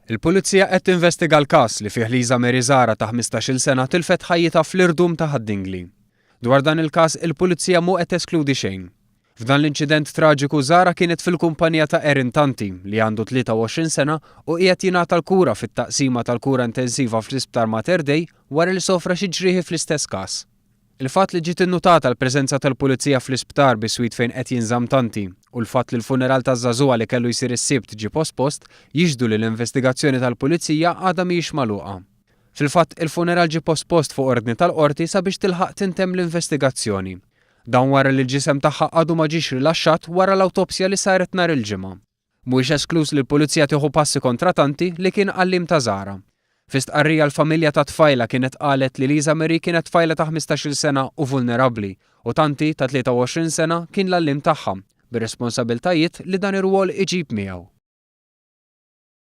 Il-Pulizija qed tinvestiga l-każ li fih Lisa Mary Zahra ta' 15-il sena tilfet ħajjitha fl-irdum ta' Ħad-Dingli. Dwar dan il-każ, il-Pulizija mhu qed teskludi xejn. F'dan l-inċident traġiku Zahra kienet fil-kumpanija ta' Erin Tanti, li għandu 23 sena u qiegħed jingħata l-kura fit-taqsima tal-kura intensiva fl-Isptar Mater Dei wara li sofra xi ġrieħi fl-istess każ. Il-fatt li ġiet innutata l-preżenza tal-Pulizija fl-isptar biswit fejn qed jinżamm Tanti u l-fatt li l-funeral taż-żagħżugħa li kellu jsir is-Sibt ġie pospost jixhdu li l-investigazzjoni tal-Pulizija għadha mhijiex magħluqa. Fil-fatt, il-funeral ġie pospost fuq ordni tal-Qorti sabiex tilħaq tintemm l-investigazzjoni. Dan wara li l-ġisem tagħha għadu ma ġiex rilaxxat wara l-awtopsja li saret nhar il-Ġimgħa. Mhuwiex eskluż li l-Pulizija tieħu passi kontra Tanti li kien għalliem ta' Zahra. Fi stqarrija l-familja tat-tfajla kienet qalet li Lisa Marie kienet tfajla ta' 15-il sena u vulnerabbli u Tanti ta' 23 sena kien l-għalliem tagħha, bir-responsabiltajiet li dan ir-rwol iġib miegħu.